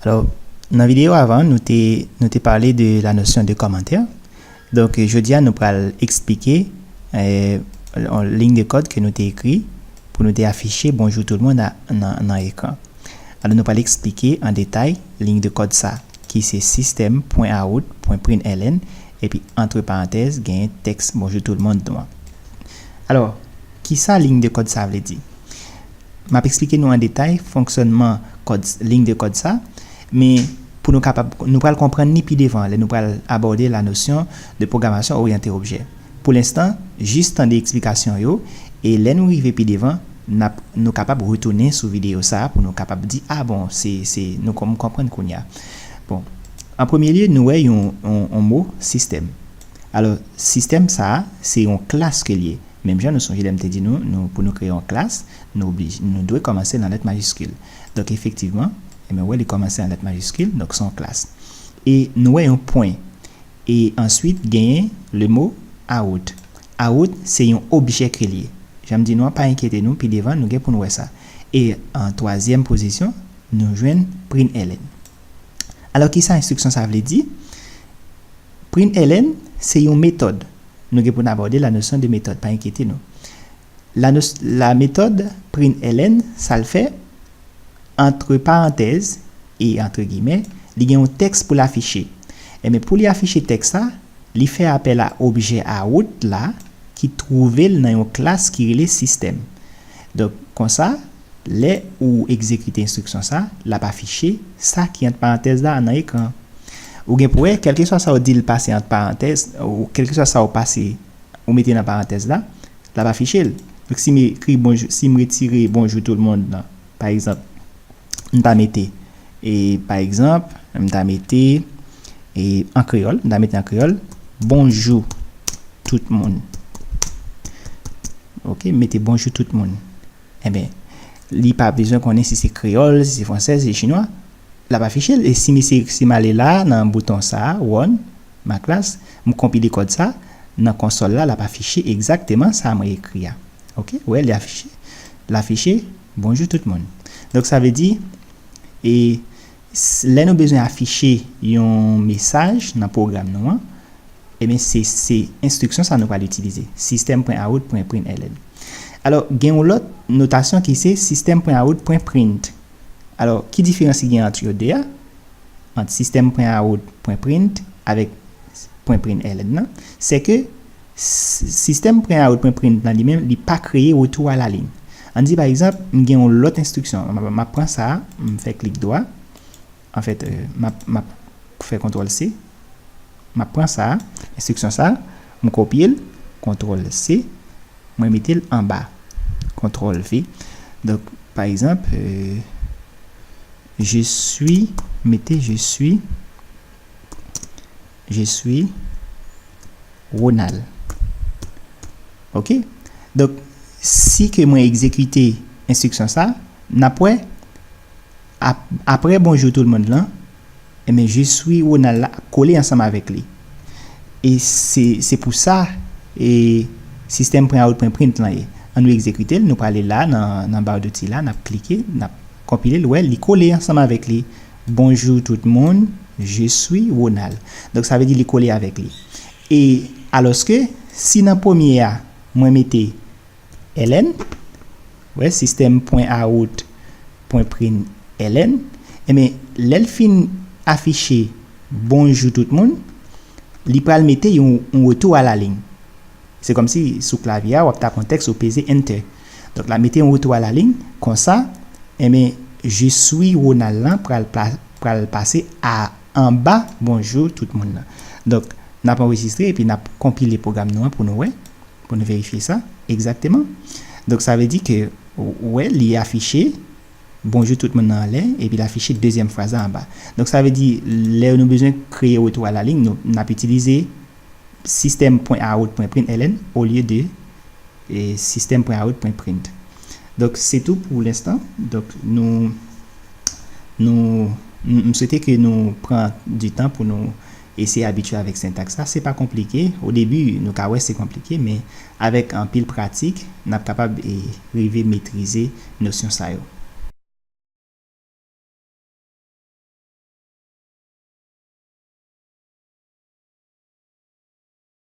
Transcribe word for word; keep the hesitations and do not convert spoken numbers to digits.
Alò, nan videyo avan, nou te, nou te pale de la notion de commentaire. Donk, jodi a, nou pral eksplike eh, yon liy de kòd ke nou te ekri pou nou te afiche bonjou tout moun a- nan, nan ekran. Alò, nou pral eksplike an detay liy de kòd sa, ki se system.out.println, epi antre parantèz, genyen tèks bonjou tout moun nou an. Alò, kisa liy de kòd sa vle di? M ap eksplike nou an detay fonksyònman kòd, liy de kòd sa, men pou nou kapab, nou pral konprann li pi devan lè nou pral abòde la notion de programmation orientée objet. Pou lenstan, jis tande eksplikasyon yo, e lè nou rive pi devan, n ap, nou kapab retounen sou videyo sa a pou nou kapab di, a bon, se, se, nou konn- konprann kounye a. Bon, an premye lye, nou wè yon, yon, yon mo, sistèm. Alò, sistèm sa a, se yon klas ke l ye. Menm jan nou sonje lè m te di nou, nou pou nou kreye yon klas, nou oblije, nou dwe kòmanse nan lèt majiskil. Donk, efektivman, e men, wè, li kòmanse an lèt majiskil, donk se yon klas. E nou wè yon pwen. E answit, genyen le mo out. Out, se yon objè ke l ye. Jan m di nou an, pa enkyete nou, pi devan, nou gen pou nou wè sa. E an twazyèm pozisyon, nou jwenn println. Alò, kisa enstriksyon sa vle di? Println, se yon metòd. Nou gen pou n abòde la notion de méthode, pa enkyete nou. La, nos- la méthode println, sa l fè, antre parantèz e antre gimè, li gen yon tèks pou l afiche. Enben, pou li afiche tèks sa, li fè apèl a objè out la ki twouve l nan yon klas ki rele sistèm. Donk, konsa, lè ou egzekite enstriksyon sa, l ap afiche sa ki ant parantèz la nan ekran. Ou gen pou wè, kèlkeswa sa w di l pase ant parantèz, ou kèlkeswa sa w pase, ou mete nan parantèz la, l ap afiche l. Donk, si m ekri bonjou, si m retire bonjou tout moun nan, pa egzanp, m ta mete, e, pa egzanp, m ta mete, e, an kreyòl, m ta mete an kreyòl, bonjou tout moun. Ok, m mete bonjou tout moun. Enben, li pa bezwen konnen si se kreyòl, si se fransè, si se chinwa. L ap afiche l. E si misye, si m ale la, nan bouton sa a, Run, ma classe, m konpile kòd sa, nan konsòl la, l ap afiche egzakteman sa mwen ekri a. Ok, wè, li afiche. L afiche, bonjou tout moun. Donk, sa vle di, e s- lè nou bezwen afiche yon mesaj nan pwogram nou an, ebyen, se, se enstriksyon sa nou pral itilize, system.out.println. Alò, gen yon lòt notasyon ki se system.out.print. Alò, ki diferans ki gen ant yo de a? Ant system.out.print avèk println nan, se ke s- system.out.print lan li menm, li pa kreye retour à la ligne. Ann di, pa egzanp, m gen yon lòt enstriksyon. M ap- m ap pran sa a, m fè klik dwa. Anfèt, euh, m ap, m ap fè kontwòl C. M ap pran sa a, enstriksyon sa a, m kopye l, kontwòl C, mwen mete l anba, kontwòl V. Donk, pa egzanp, euh, je suis, mete je suis, je suis Ronald. Ok? Donk, si ke mwen egzekite enstriksyon sa, n ap wè, ap- apre bonjou tout moun lan, enben, je suis Ronald la ap kole ansanm avèk li. E se, se pou sa, e, system.out.print lan ye. Ann nou egzekite l, nou prale la, nan, nan bar d'outils la, n ap klike, n ap konpile l, wè, li kole ansanm avèk li. Bonjou tout moun, je suis Ronald. Donk, sa vle di li kole avèk li. E alòske, si nan premye a, mwen mete ln, wè, system.out.println, enben, lè l fin afiche bonjou tout moun, li pral mete yon, yon retour à la ligne. Se kòmsi sou klavye a, w ap tape yon tèks, ou peze Enter. Donk, l ap mete yon retour à la ligne, konsa, enben, je suis Ronald lan pral, pla- pral pase a anba bonjou tout moun nan. Donk, n ap anrejistre epi n ap konpile pwogram nou an pou nou wè, pou nou verifye sa egzakteman. Donk, sa vle di ke, w- wè, li afiche bonjou tout moun nan anlè, epi l afiche dezyèm fraz la anba. Donk, sa vle di, lè nou bezwen kreye retour à la ligne, nou, n ap itilize system.out.println olye de, e, system.out.print. Donk, se tou pou lenstan. Donk, nou, nou, m m swete ke nou pran di tan pou nou eseye abitye avèk sentaks la. Se pa konplike. O debi, nou ka wè se konplike, men avèk anpil pratik, n ap kapab, e, rive metrize nosyon sa yo.